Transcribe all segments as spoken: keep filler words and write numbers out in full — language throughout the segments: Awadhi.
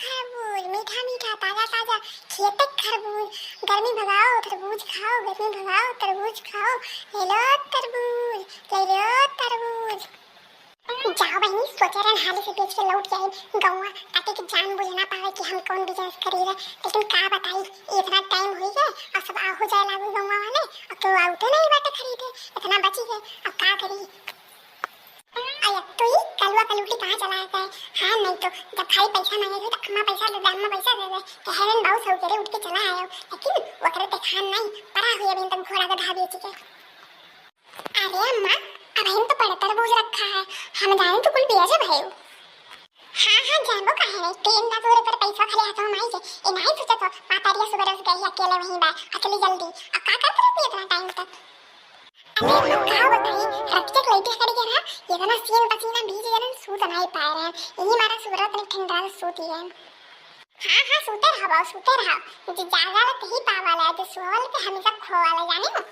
खरबूज, मीठा मीठा, ताजा ताजा, खेते के खरबूज। गर्मी भगाओ, तरबूज खाओ, गर्मी भगाओ, तरबूज खाओ। ले लो तरबूज, ले लो तरबूज। जाओ बहिनी, सोचे रहन हाली से बेच के लौट जाए गौवा, ताकि कि जान बुझ ना पावे कि हम कौन business करी रहे। लेकिन का बताई, इतना time होई गए और सब आहू जाए लागू गौवा वाले, और केहू आवते नहीं बाटे खरीदे, इतना बची गए, अब का करी? अरे तो ई कलुआ कलूटी कहाँ चला है? हाँ, नहीं तो जब भाई पैसा मांगे थे तो अम्मा पैसा दे दे, अम्मा पैसा दे दे, कह रहे बाबू सौ करे उठ के चला आयो, लेकिन ओकरे ते खान नहीं पड़ा हुई अभी तक घोड़ा गधा बेच के। अरे अम्मा, अब हम तो बड़ा तरबूज रखा है, हम जाने तो कुल बेचे भाई। हाँ हाँ, जाबो काहे नहीं, ट्रेन ना तोरे पर पैसा खाली हाथों में आई जे, ए नहीं सोचा तो मातारिया सुबह रोज गई अकेले वहीं बा, अकेली जल्दी, अब का करत रहती इतना time तक? अरे अम्मा, का बताई, रतिया के लइटे हट गया ना, इतना सीन पसीना भीज गया ना, सूत नहीं पाए रहे। यही मारा सुबह तनी ठंडा से सूत गए। हाँ हाँ, सूते रहो बाबू, सूते रहो। जे जागा वाला तही पावाला, जे सोवल के हमेशा खोवाला, जाने हो?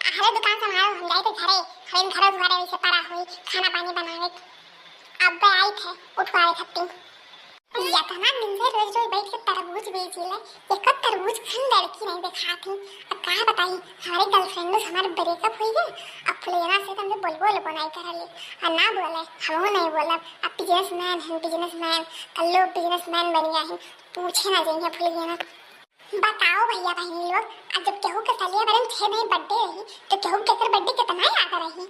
अरे दुकान संभालो, हम जाए थे घरे, हम घरे घरे वैसे पड़ा हुई, खाना पानी बनावे। अब आई थे, उठवावे खत्ती। या तो ना दिन से रोज रोज बैठ के तरबूज बेची ले, एक तरबूज खान लड़की नहीं देखात ही। अब का बताई, हमारे girlfriend से हमारे breakup हुई है। अब फुलेना से तो हमसे बोलबो लोगो नहीं कर ले, और ना बोले, हम नहीं बोलब। अब businessman है, businessman, कल लोग businessman बन गया है, पूछे ना जाइए फुलेना। बताओ भैया बहनी लोग, अब जब केहू के सलिया बरन छह महीने birthday रही, तो केहू के एकर birthday कितना याद रही?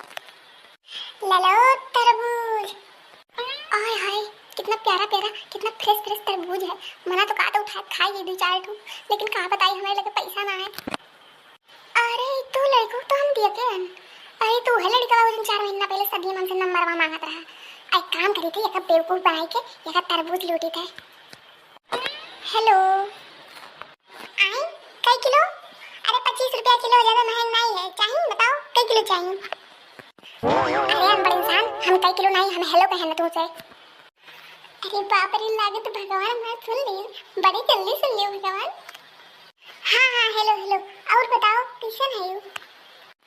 ले लो तरबूज। आय हाय, कितना प्यारा प्यारा, कितना fresh fresh तरबूज है। मना तो का तो उठा खाई दो चार ठो, लेकिन का बताई हमारे लगे पैसा ना है। अरे तू लड़को तो हम दिए के हन। अरे तू है लड़का, वो दिन चार महीना पहले सदिया हमसे नंबरवा मांगत रहा। आई काम करी थे, यका बेवकूफ बनाई के यका तरबूज लूटी थे। हेलो। आई, कई किलो? अरे पच्चीस रुपया किलो, ज्यादा महंग नहीं है। चाहिए बताओ, कई किलो चाहिए? अरे हम बड़े इंसान, हम कई किलो नहीं, हम हेलो कहे ना तुमसे। अरे बाप रे, लागत भगवान हमार सुन ली, बड़ी जल्दी सुन लियो भगवान। हाँ हाँ, हेलो हेलो, और बताओ कैसन है यू?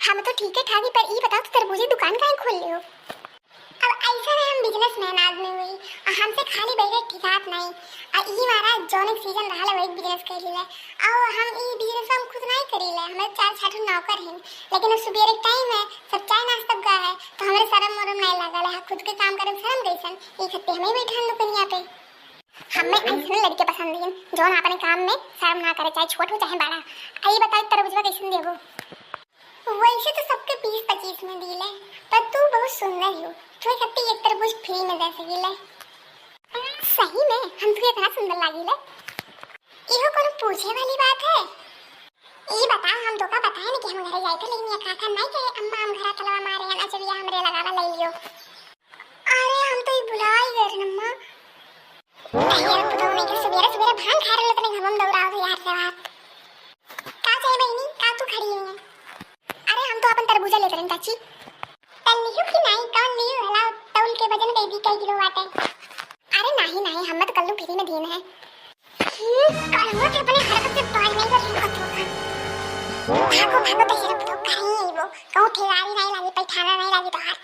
हम तो ठीक है ठाक ही, पर ई बताओ तो तरबूजी दुकान काहे खोल लियो? अब ऐसा है, हम businessman आदमी हुई, और हमसे खाली बैठे ठिकात नहीं। आ ई मारा जौन एक season रहा है, वही business कर लीला। और हम ई business हम खुद नहीं करी ले, हमारे चार छह ठो नौकर हैं, लेकिन अब सुबेरे time है, सब चाय नाश्ता गा है, तो हमारे शर्म वरम नहीं लगा ले, हाँ, खुद के काम करे में शर्म कैसन, ये खत्ते हमें बैठा हम दुकनिया पे। हमें ऐसे लड़के पसंद हैं, जौन अपने काम में शर्म ना करे, चाहे छोट हो चाहे बड़ा। आई बताओ तरबुजवा कैसन देबो? वैसे तो सबके बीस पच्चीस में दीले, पर तू बहुत सुंदर हो, तू एक हफ्ते एक तरबूज free में दे सकीले। सही में हम तुझे इतना सुंदर लागिले? इहो कोनो पूछे वाली बात है? ई बता, हम तोका बताए न कि हम घरे जाए थे, लेकिन ये काका नहीं कहे, "अम्मा, हम घरा तलवा मारे हैं, अचरिया हमरे लगावा ले लियो।" अरे, हम तो ई भुलाई गए रहे, अम्मा। तैयार पुतौ नहीं के सुबेरे सुबेरे भांग खा रहे, तने घमम दौड़ाओ थे यार से बात। का चाहिए बहिनी, का तू खड़ी हुई है? अरे हम तो अपन तरबूजा लेत रहन चाची। कल लियो कि नाही, कौन लियो? हला तौल के वजन कई दी, कई किलो बाटे। अरे नाही नाही, हम तो कल्लू फ्री में दीन है। हम्म, कल्लू के अपने हरकत से बाज नहीं कर सकत हो। भागो भागो, तो ये तो कहीं नहीं वो, कहूँ ठेवारी नहीं लागी, पैठाना नहीं लागी तो हाथ।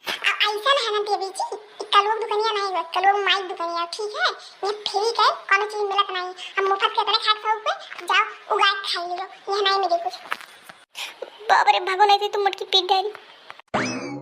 अब ऐसा ना है ना देवी जी, ई कलुआ दुकनिया नहीं है, कलुआ माई दुकनिया, ठीक है? ये फ्री के कोनो चीज मिलत नहीं, हम मुफ्त के इतने खाए शौक पे, जाओ उगा के खा लियो, ये नहीं मिले कुछ। बाप रे, भागो नहीं तो तुम मटकी पीट डाली।